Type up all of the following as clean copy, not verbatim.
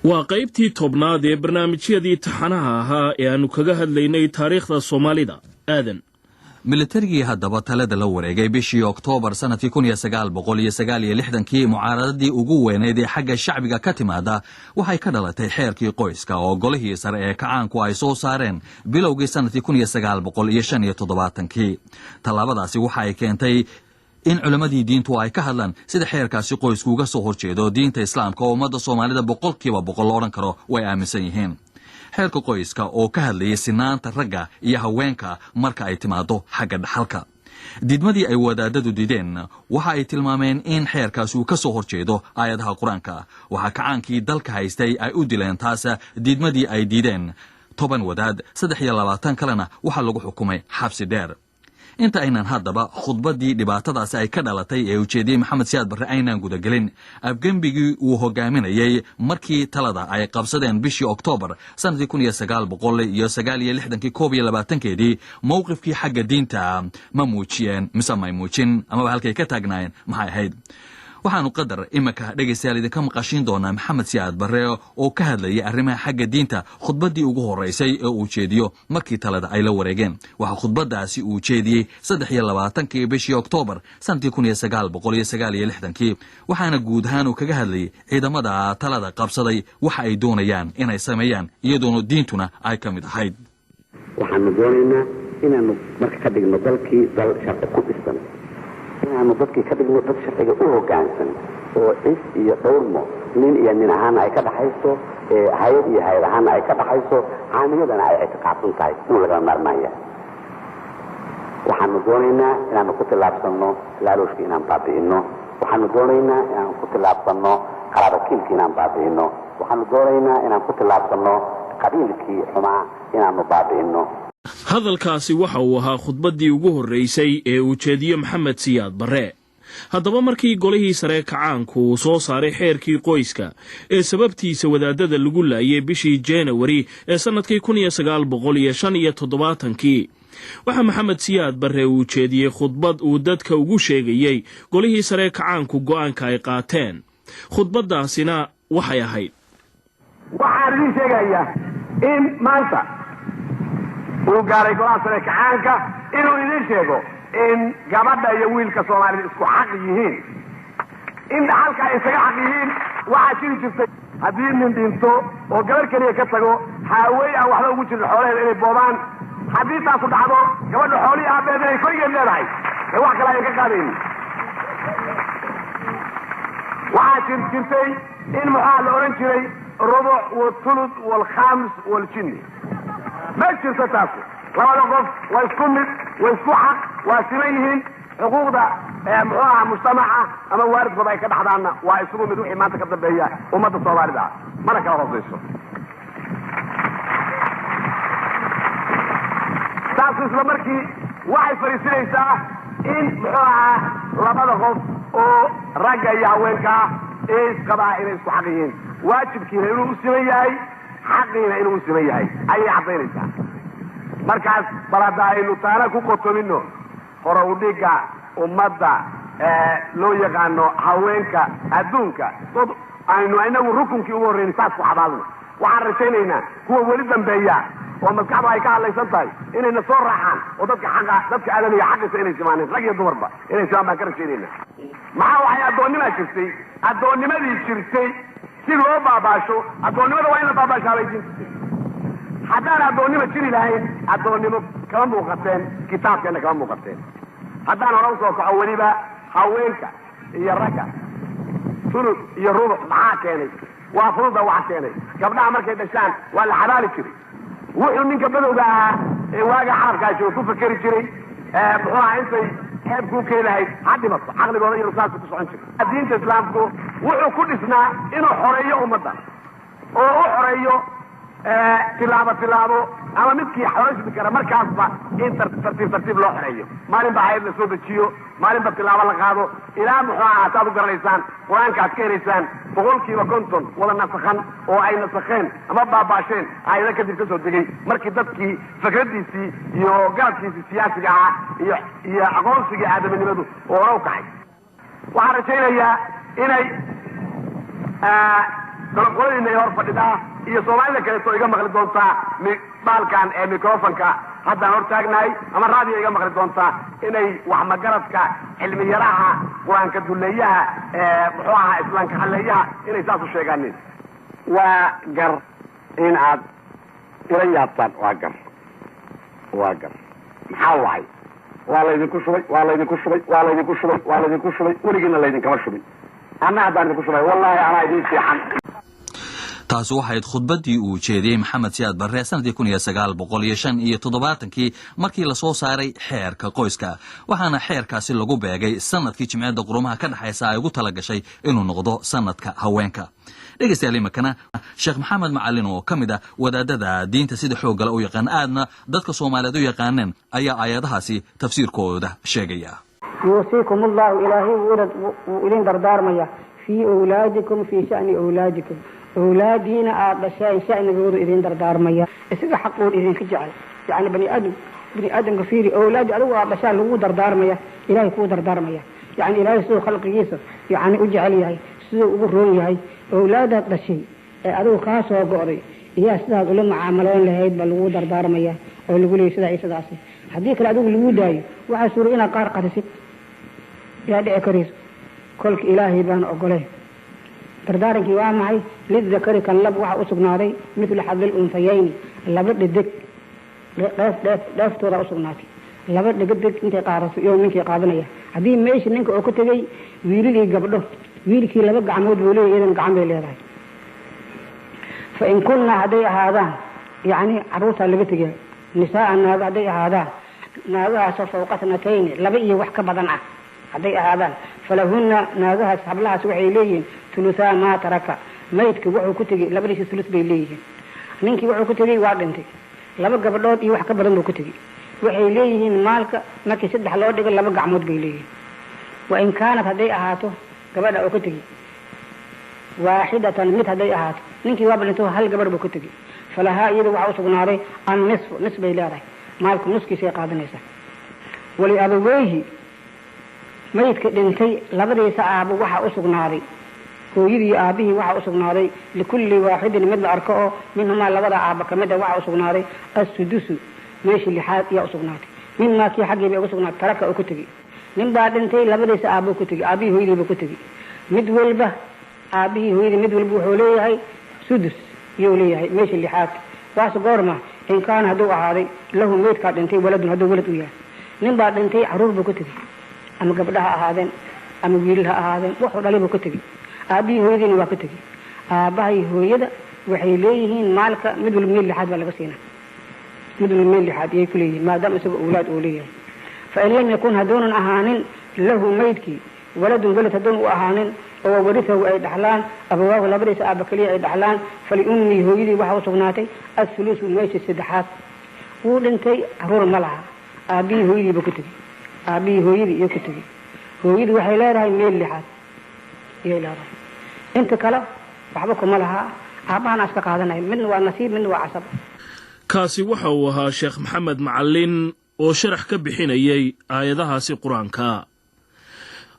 Waa qaybtii 10aad ee barnaamijyadii taxanaha ahaa ee aannu kaga hadlaynay taariikhda Soomaalida, Aadan. Militarigii haddaba talada la wareegay bishii Oktoobar sanadkii 1969kii, mucaaradadii ugu weyneyd ee xagga shacbiga ka timaada waxay ka dhalatay xeerkii qoyska oo golihii sare ee kacaanku ay soo saareen bilowgii sanadkii 1975kii. Tallaabadaasi waxa ay keentay in culammadii diintu ay ka hadlaan sida xeerkaasi qoysku uga soo horjeedo diinta Islaamka, oo ummadda Soomaalida 100% lo odhan karo way aaminsan yihiin. Xeerka qoyska oo ka hadlayay sinaanta ragga iyo haweenka marka ay timaado xagga dhaxalka. Diidmadii ay wadaadadu diideen waxa ay tilmaameen in xeerkaasi uu ka soo horjeedo aayadaha Qur-aanka. Waxaa kacaankii dalka haystay ay u dileen taas diidmadii ay diideen 10 wadaad, 23 kalena waxaa lagu xukumay xabsi dheer. Inta aynan haddaba khudbaddii dhibaatadaasi ay ka dhalatay ee ujeediyey Maxamed Siyaad Barre aynaan gudagelin afgembigii uu hogaaminayey markii talada ay qabsadeen bishii Oktoobar sanadkii 1969kii 21-keedii, mowqifkii xagga diinta ma muujiyeen mise may muujin, amaba halkay ka taagnaayeen maxay ahayd? Waxaanu qadar iminka, dhegaystayaal, idinka maqashiin doonaa Maxamed Siyaad Barre oo ka hadlayay arrimaha xagga diinta khudbaddii ugu horreysay ee uu jeediyo markii talada ay la wareegeen. Waxaa khudbaddaasi uu jeediyey 23-kii bishii Oktoobar sanadkii 1969kii, waxaana guud ahaan uu kaga hadlayay ciidamada talada qabsaday waxa ay doonayaan inay sameeyaan, iyadoona diintuna ay ka mid ahayd. Waxaanu doonaynaa inaanu marka ka dhigno dalkii dal sharci ku dhisan, inaanu dadkii ka dhigno dad sharciga u hoggaansan oo cis iyo dhowrmo, nin iyo nin ahaana ay ka dhaxayso, hay-ad iyo hay-ad ahaana ay ka dhaxayso, caamiyadana ay ictiqaadsan tahay inuu lagama maarmaan yahay. Waxaanu doonaynaa inaanu ku tillaabsanno laaluushka inaan baabi'ino. Waxaanu doonaynaa inaanu ku tillaabsanno qaraabakiilka inaan baabi'ino. Waxaanu doonaynaa inaan ku tillaabsanno qabiilkii xumaa inaanu baabi'ino. Hadalkaasi waxa uu ahaa khudbaddii ugu horraysay ee uu jeediyo Maxamed Siyaad Barre. Haddaba, markii golihii sare kacaanku uu soo saaray xeerkii qoyska ee sababtiisa wadaadada lagu laayay bishii Janawari ee sannadkii 1975kii, waxaa Maxamed Siyaad Barre uu jeediyey khudbad uu dadka ugu sheegayey golihii sare kacaanku go'aanka ay qaateen. Khudbaddaasina waxay ahayd: Waxaan idiin sheegayaa in maanta uu gaaray golaha sare kacaanka inuu idiin sheego in gabadha iyo wiilka Soomaalida isku xaq yihiin, in dhaxalka ay isaga xaq yihiin. Waxaa jiri jirtay haddii nin dhinto oo gabarh keliya ka tago, haawey aan waxba ugu jirin xoolaheeda inay boobaan. Haddii taasu dhacdo, gabadha xoolihii aabeed inay korigeed leedahay ee wax kale ayan ka qaadaynin. Waxaa jir jirtay in maxaa la odhan jiray rubuc walthuluth walkhams waljinni. Ma jirto taasi. Labada qof waa isku mid, waa isku xaq, waa siman yihiin. Xuquuqda muxuu ahaa mujtamaca ama waalidkooda ay ka dhaxdaanna waa isugu mid wixii maanta ka dambeeya ummadda Soomaalida ah, mana kala hoosayso taasu. Isla markii waxay fariisinaysaa in muxuu ahaa labada qof oo ragga iyo haweenka ah ee isqabaa inay isku xaq yihiin, waajibkiina inuu u siman yahay, xaqiina inuu u siman yahay ayay caddaynaysaa. Markaas bal hadda aynu taana ku qotomino hore udhigga ummadda loo yaqaano haweenka adduunka, dad aynu inagu rukunkii ugu horreynay saas ku xabaalno. Waxaan rajaynaynaa kuwa weli dambeeya oo maskaxdu ay ka hadlaysan tahay inayna soo raacaan oo dadka xaqa, dadka aadamiga xaqiisa inay simaaneen, rag iyo dumarba inay simaan baan ka rajaynaynaa. Maxaa waxay addoonnimaa jirtay, addoonnimadii jirtay si loo baabaasho, addoonnimada waa in la baabaashaabay jirtay. Haddaan addoonnimo jiri lahayn, addoonnimo kama muuqateen kitaabkeenna, kama muuqateen. Haddaan hore usoo kaco weliba haweenka iyo ragga thuluth iyo rubuc maxaa keenay? Waa fududa. Waxa keenay, gabdhaha markay dhashaan waa la xabaali jiray. Wuxuu ninka badowga ahaa ee waaga carabkaa jooga ku fakeri jiray muxuu ahaa intay xeeb kuu keeni lahayd ha dhimato. Caqligooda iyo saasu ku socon jiray. Diinta Islaamku wuxuu ku dhisnaa inuu xoreeyo ummadda oo u xoreeyo tilaabo tilaabo, ama midkii xoreysmi kara markaasba in tartiib tartiib loo xoreeyo. Maalin ba hayad la soo dejiyo, maalinba tilaabo la qaado, ilaa muxuu ahaa saad u garanaysaan Qur-aanka aad ka helaysaan 50% wada nasakhan oo ay nasakheen ama baabaasheen aayado kadib ka soo degay, markii dadkii fikradiisii iyo garabkiisii siyaasiga ahaa iyo aqoonsigii aadaminimadu oo hore u kaxay. Waxaan rajaynayaa inay Qoladiina i hor fadhidaa iyo Soomaalida kaleeto iga maqli doontaa baalkan ee microfonka haddaan hor taagnahay ama raadiyo iga maqli doontaa, inay wax magaradka, cilmiyaraha, Qur-aanka duleeyaha, muxuu ahaa, Islaamka halleeyaha, inay saas u sheegaanin. Waa gar in aad ila yaabtaan, waa gar, waa gar. Maxaa wacay? Waa laydinku shubay, waa laydinku shubay, waa laydinku shubay, waa laydinku shubay, weligiina laydinkama shubin. Anna haddaan idinku shubay, wallahi anaa idin fiican. Taasi waxayd khudbaddii uu jeediyey Maxamed Siyaad Barre sanadii 1975-kii, markii lasoo saaray xeerka qoyska. Waxaana xeerkaasi lagu beegay sanadkii Jimciyadda Qurumaha ka dhexaysa ay ugu tala gashay inuu noqdo sanadka haweenka. Dhegeystayaal, iminkana Sheekh Maxamed Macalin oo ka mid ah wadaadada diinta sida xooggale u yaqaan, aadna dadka Soomaaliyeed u yaqaaneen, ayaa aayadahaasi tafsiirkooda sheegaya. يوصيكم الله, ilaahay wuu idin dardaarmaya, في أولادكم, في شأن أولادكم, awlaadiina aada dhasheen sha'nigoodu idin dardaarmaya. Isaga xaqooda idinka jecel. Yani bani aadam, bani aadamka fiiri, awlaadi adigu aad dhashaan lagu dardaarmaya, ilahay kuu dardaarmaya. Yani Ilaahay siduu khalqigiisa yani u jecel yahay, siduu ugu roon yahay, awlaadaad dhashay ee adigu kaa soo go'day iyaa sidaad ula mucaamaloon lahayd baa lagu dardaarmaya oo lagu leeyay sidaa iyo sidaasi. Haddii kale adigu lagu daayo, waxaa suuray inaad qaar qarisid yaa dhici karayso. Kolka Ilaahay baan ogolay. Dardaarankii waa maxay? للذكر, kan lab waxaa usugnaaday, مثل حظ الأنثيين, laba dhedeg dheef dheef dheeftooda usugnaatay. Laba dhegdeg intay qaadato iyo ninkii qaadanaya. Haddii meesha ninka oo ka tegay wiilal iyo gabdho, wiilkii laba gacmood buu leeyahy, iyadan gacan bay leedahay. فإن كن, hadday ahaadaan, yacni carruurtaa laga tegay, نساء, naago hadday ahaadaan, naagahaasoo فوق اثنتين, laba iyo wax ka badan ah hadday ahaadaan, فلهن, naagahaas hablahaas waxay leeyihiin, ثلثا ما ترك, maydka wuxuu ku tegey labadiisa thuluth bay leeyihiin. Ninkii wuxuu ku tegey waa dhintay, laba gabdhood iyo wax ka badan buu ku tegey. Waxay leeyihiin maalka markii saddex loo dhigo laba gacmood bay leeyihiin. وإن كانت, hadday ahaato gabadha oo ka tegey, واحدة, mid hadday ahaato, ninkii waaba dhinto, hal gabadh buu ka tegey, فلها, iyada waxaa usugnaaday, النصف, nis bay leedahay, maalku nuskiisay qaadanaysaa. ولأبويه, maydka dhintay labadiisa aabo waxaa usugnaaday, hooyadii aabihii waxaa usugnaaday, لكل واحد, mid la arko oo, منهما, labada aaba kamid a waxaa usugnaaday, السدس, meeshii lixaad iyaa usugnaatay, مما, kii xaggii bay uga sugnaatay, ترك, oo ku tegey. Nin baa dhintay, labadiisa aabo ku tegey, aabihii hooyadiiba ku tegey. Mid walba, aabihii hooyadii mid walba wuxuu leeyahay sudus iyuu leeyahay, meeshii lixaad. Waase goorma? إن كان, hadduu ahaaday, له, meydkaa dhintay, ولد, hadduu walad u yahay. Nin baa dhintay, caruur buu ku tegey, ama gabdha ha ahaadeen ama wiilal ha ahaadeen, wuxuu dhalay buu ka tegey. Aabihii hooyadiina waa ka tegey. Aabbahay hooyada waxay leeyihiin maalka mid walba meel lixaad baa laga siinaa, mid walba meel lixaad iyay ku leeyihiin, maadaama isaga awlaad uu leeyahay. فإن لم يكن, hadduunan ahaanin, له, maydkii, ولد, walad hadduun u ahaanin, oo وورثه, ay dhaxlaan, أبواه, labadiisa aaba keliya ay dhaxlaan, فلأمه, hooyadii waxaa usugnaatay, الثلث, meesha saddexaad. Wuu dhintay, caruur ma laha, aabihii hooyadiiba ku tegey, aabihii hooyadii iyo ku tegey. Hooyadii waxay leedahay meel lixaad iyay leedahay, inta kale waxba kuma lahaa, aabbahana iska qaadanaya. Midna waa nasiib, midna waa casab. Kaasi waxa uu ahaa Sheekh Maxamed Macallin oo sharax ka bixinayay aayadahaasi Qur-aanka.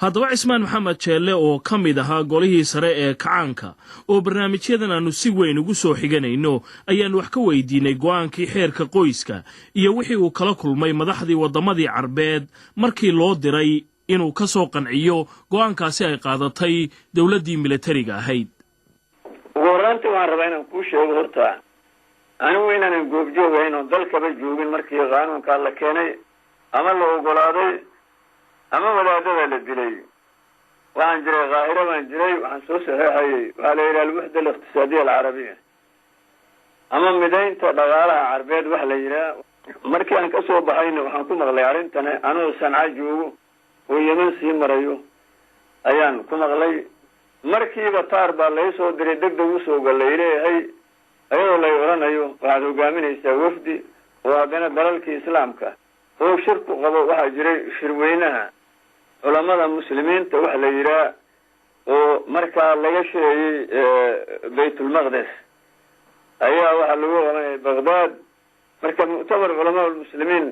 Haddaba Cismaan Maxamed Jeelle oo ka mid ahaa golihii sare ee kacaanka, oo barnaamijyadan aannu si weyn ugu soo xiganayno, ayaannu wax ka weydiinay go'aankii xeerka qoyska iyo wixii uu kala kulmay madaxdii waddamadii Carbeed markii loo diray inuu ka soo qanciyo go'aankaasi ay qaadatay dowladdii milatariga ahayd. Ugu horraanti waxaan rabaa inaan kuu sheego horta anigu inaanan goobjoogayn oo dalkaba joogin markii qaanuunkaa la keenay ama la ogolaaday ama wadaadada la dilay. Waxaan jiray Qaahiro baan jiray. Waxaan soo saxeexayay waxaa la yidhaha الوحدة الاقتصادية العربية ama midaynta dhaqaalaha Carbeed wax la yidhaha. Markii aan kasoo baxayna waxaan ku maqlay arrintan anuu Sanca joogo oo Yeman sii marayo ayaan ku maqlay. Markiiba taar baa lay soo diray, deg deg usoo gallay leeyahay, ayadoo lay odhanayo waxaad hogaaminaysaa wafdi oo haddana dalalkii Islaamka oo shirku qabo. Waxaa jiray shirweynaha culamada Muslimiinta wax la yidhaah oo markaa laga shirayey Baytulmaqdes ayaa waxaa lagu qabanayay Baghdad. Marka مؤتمر علماء المسلمين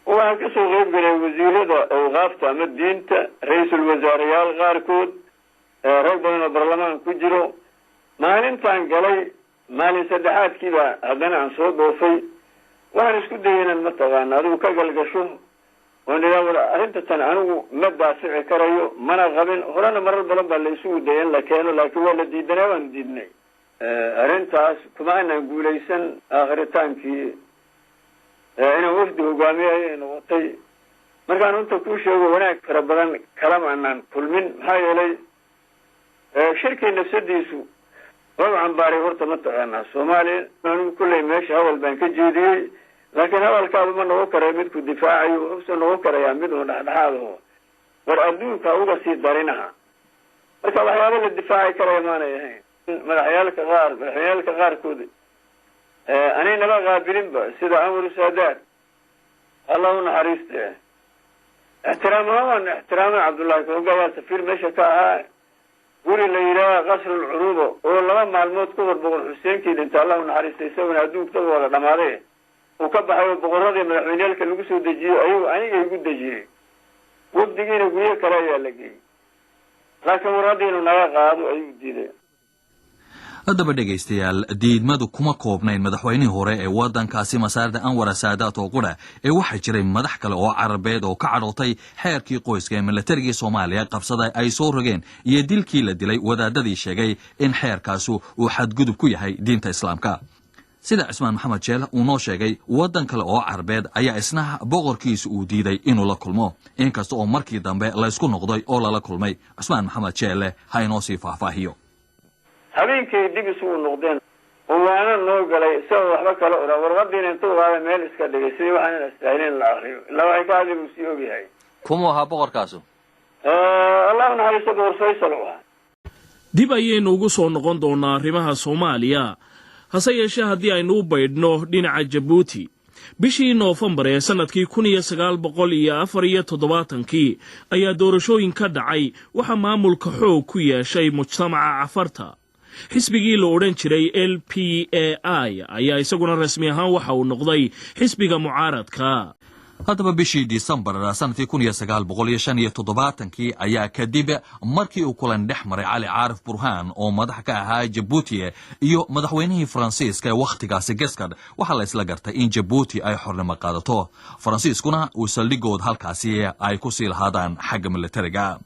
waxaa kasoo qeyb galay wasiirada awqaafta ama diinta, ra-iisul wasaareyaal qaarkood. Rag badan oo baarlamaan ku jiro. Maalintaan galay, maalin saddexaadkiiba haddana aan soo dhoofay. Waxaan isku dayay inaan, mataqaana, adigu ka galgasho oon idhaa, war arrinta tan anigu ma daafici karayo, mana qabin. Horena marar badan baa la isugu dayay in la keeno, laakiin waa la diidanay, waanu diidnay. Arrintaas kuma aanan guulaysan. Aakhritaankii inaan wafdi hogaamiye ayay noqotay. Markaan runta kuu sheego, wanaag fara badan kalama aanaan kulmin, maxaa yeelay shirkii nafsadiisu waa cambaaray horta, mataqaanaa, Soomaaliya. Anigu kulley meesha hadal baan ka jeediyey, laakiin hadalkaadu ma noqon karaya midku difaacayo, wuxuuse noqon karayaa mid uun dhexdhexaad aho, war adduunka uga sii darinaha. Marka waxyaaba la difaaci karaya maanay ahayn. Madaxyaalka qaar, madaxweyneyaalka qaarkood anay naba qaabilinba, sida Anwar Saadaad, Allah u naxariiste. Ixtiraam ahaan waan ixtiraamay Cabdullahi Kooga, ayaa safiir meesha ka ahaa, guri la yidhaaha Qasrulcuruuba, oo 2 maalmood ka hor Boqor Xuseenkii dhintay, Allah u naxariista, isaguna adduunka wada dhamaaday, uu ka baxay, oo boqoradii madaxweyneyaalka lagu soo dejiyey ayuu aniga igu dejiyey. Wafdigiina guryo kale ayaa la geeyey, laakiin warqadii inuu naga qaado ayuu diiday. Haddaba dhegaystayaal, diidmadu kuma koobnayn madaxweynihii hore ee waddankaasi Masaarida Anwar Saadaat oo qura ee waxaa jiray madax kale oo Carabeed oo ka cadhootay xeerkii qoyska ee milatarigii Soomaaliya qabsaday ay soo rogeen iyo dilkii la dilay wadaadadii sheegay in xeerkaasu uu xadgudub ku yahay diinta Islaamka. Sida Cismaan Maxamed Jeel uu noo sheegay, waddan kale oo Carabeed ayaa isna boqorkiisu uu diiday inuu la kulmo, inkasta oo markii dambe laysku noqday oo lala kulmay. Cismaan Maxamed Jeelle ha inoo sii faahfaahiyo. Habeenkay dib isugu noqdeen oo waana noo galay, isagoo waxba kala oran, warqadiina intuu qaaday meel iska dhigay, sidii waxaan astaahilin la akriyo, ilaa waxay ka hadli buu sii ogyahay. Kumuu ahaa boqorkaasu? Allah naxariisto, Boqor Faysal u ahaa. Dib ayaynu ugu soo noqon doonaa arrimaha Soomaaliya. Hase yeeshee, haddii aynu u baydhno dhinaca Jabuuti, bishii Noofembar ee sannadkii 1974-kii ayaa doorashooyin ka dhacay. Waxaa maamulka xoog ku yeeshay mujtamaca Cafarta. Xisbigii la odhan jiray LPA I ayaa isaguna rasmi ahaan waxa uu noqday xisbiga mucaaradka. Haddaba bishii Disembar sanadkii 1975-kii ayaa, kadib markii uu kulan dhex maray Cali Caarif Burhaan oo madax ka ahaa Jabuuti iyo madaxweynihii Faransiiska ee wakhtigaasi Giscard, waxaa la isla gartay in Jabuuti ay xornimo qaadato, Faransiiskuna uu saldhigood halkaasi ay ku sii lahaadaan xagga militariga.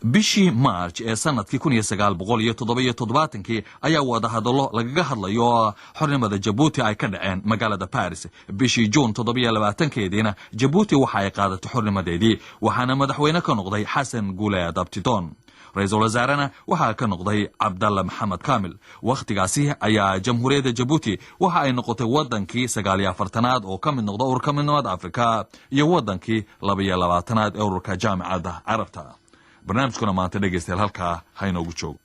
Bishii March ee sanadkii 1977-kii ayaa wadahadallo lagaga hadlayo xornimada Jabuuti ay ka dhaceen magaalada Paris. Bishii Juun 27-keediina Jabuuti waxa ay qaadatay xornimadeedii, waxaana madaxweyne ka noqday Xasan Guuleed Abtidoon, ra-iisul wasaarena waxaa ka noqday Cabdalla Maxamed Kamil. Wakhtigaasi ayaa Jamhuuriyadda Jabuuti waxa ay noqotay wadankii 49-aad oo ka mid noqda Ururka Midnimada Afrika iyo wadankii 22-aad ee Ururka Jaamicadda Carabta. Barnaamijkuna maanta, dhegaystayaal, halkaa ha inoogu joogo.